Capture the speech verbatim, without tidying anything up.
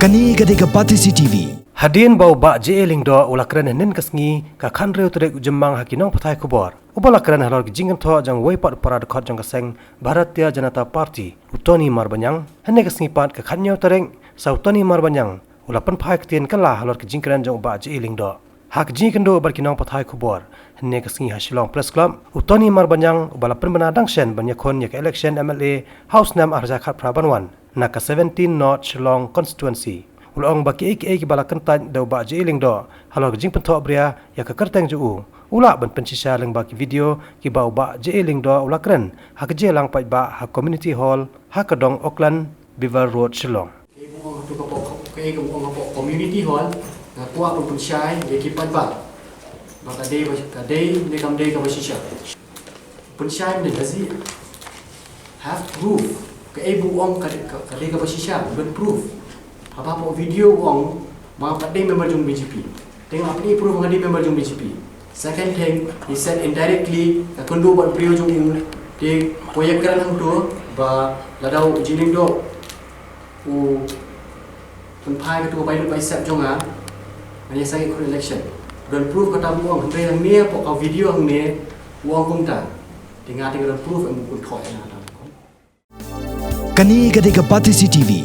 Kane ka dei ka Batesi T V. Hadien ba u Bah J A Lyngdoh u la kren hynnin ka sngi ka khathynriew tarik u Jymmang ha ki nongpathai khubor, uba la kren halor ki jingkynthoh jong uwei pat u para dkhot jong ka seng Bharatiya Janata Party, u Tony Marbaniang. Hynne ka sngi pat ka khathynñiew tarik, sa u Tony Marbaniang u la pynphai ktien kylla halor ki jingkren jong u Bah J A Lyngdoh ha ka jingïakynduh bad ki nongpathai khubor hynne ka sngi ha Shillong Press Club. U Tony Marbaniang, uba la pynbna dang shen ban ïakhun ïa ka election M L A ha u snem ar hajar khatphra ban wan na ka seventeen North Shillong Constituency, u la ong ba kiei kiei kiba la kyntait da u Bah J A Lyngdoh halor ka jingpynthohbria ïa ka kyrteng jong u, u lah ban pynshisha lyngba ki video kiba u Bah J A Lyngdoh u la kren ha ka jingïalang paidbah ha Community Hall ha ka dong Auckland Beaver Road, Shillong. Kaei ba u ong ha kato ka pok, kaei ba u ong ha pok Community Hall, nga kwah ban pynshai ïa ki paidbah ba ka dei ba, ka dei ne kam dei kaba shisha. Pynshai mynne, does he have proof? Kaei ba u ong ka, ka, ka dei kaba shisha, u don proof? Haba pok video u ong ba nga pat dei member jong B J P. Te nga pat dei proof nga dei member jong B J P. Second thing, he said indirectly, ka kynduh bad briew jong u, te ko ïakren hangto ba lada u J A Lyngdoh u pynphai kato ka ballot ba i sep jong nga, ngan ïa sangeh khun election. Don proof kata ba u ong, hynrei hangne hapoh ka video hangne u ong kumta. Te nga te nga don proof, em, u kynthoh ïa nga kata. Kane ka dei ka Batesi T V.